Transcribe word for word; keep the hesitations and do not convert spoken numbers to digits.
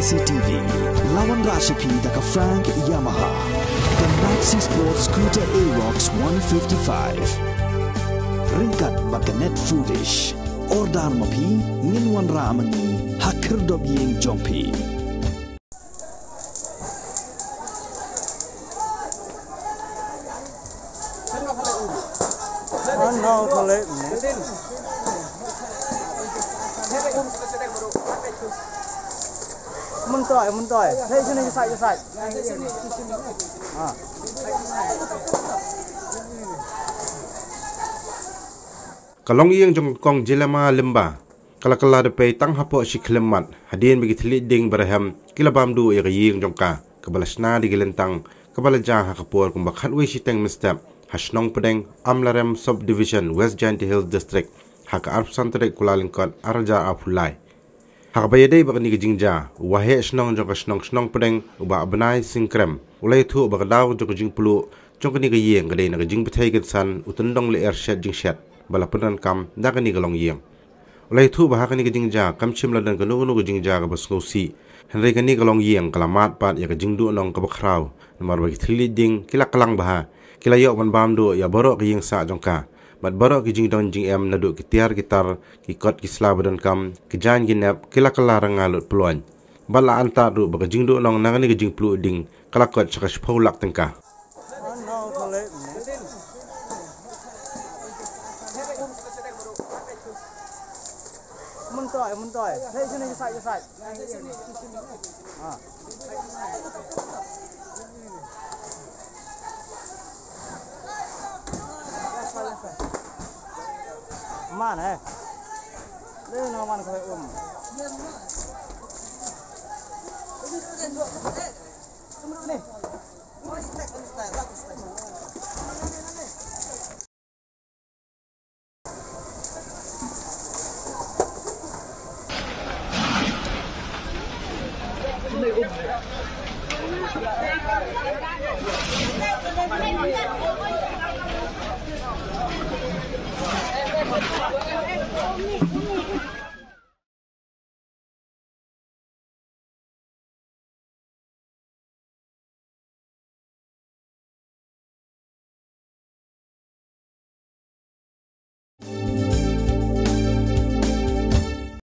C T V. La wanrah sha phi da ka Frank Yamaha. The Maxi Sport Scooter Aerox one fifty-five. Ryngkat bad ka Net Foodish. Order ma phi, ngin wanrah ma ngi ha khyrdop ïing jong phi. Mun toi, mun toi. Hei, sini, side, side. Ah. Ka longïing jong ka kong Jelema Lyngba ka la kylla da pei tang hapoh shi khyllipmat, hadien ba ki thylliej ding ba rhem ki la bam duh ïa ka ïing jong ka, kaba la shna da ki lyntang, kaba la jia ha ka por kumba khatwei shiteng mynstep, ha shnong Pdeng, Amlarem Subdivision, West Jaintia Hills District, ha ka arphew san tarik Kyllalyngkot, ar hajar arphew lai. Ha kaba ïadei bad kane ka jingjia, u waheh shnong jong ka shnong, shnong Pdeng, u Bah Bnai Sing Krem, u la ïathuh ba ka daw jong ka jingpluh jong kane ka ïing ka dei na ka jingbthei kynsan u tyndong lyer shet jingshet ba la pyndonkam da kane ka longïing. U la ïathuh ba ha kane ka jingjia kam shym la don kano kano ka jingjia kaba sngewsih, hynrei kane ka longïing ka la mad pat ïa ka jingduhnong kaba khraw, namar ba ki thylliej ding ki la klang bha, ki la ïoh ban bam duh ïa baroh ka ïing sah jong ka, bad baroh ki jingdon jingem naduh ki tiar ki tar, ki kot ki sla ba donkam, ki jaiñ ki nep, ki la kylla ranga lut ploiñ. Bad la antad ruh ba ka jingduhnong na kane ka jingpluh ding ka la kot sha ka shiphew lak tyngka. Mun toi, mun toi. Hei, sini, side, side. Ah. Man, eh. Dia nama man kau um. Ni.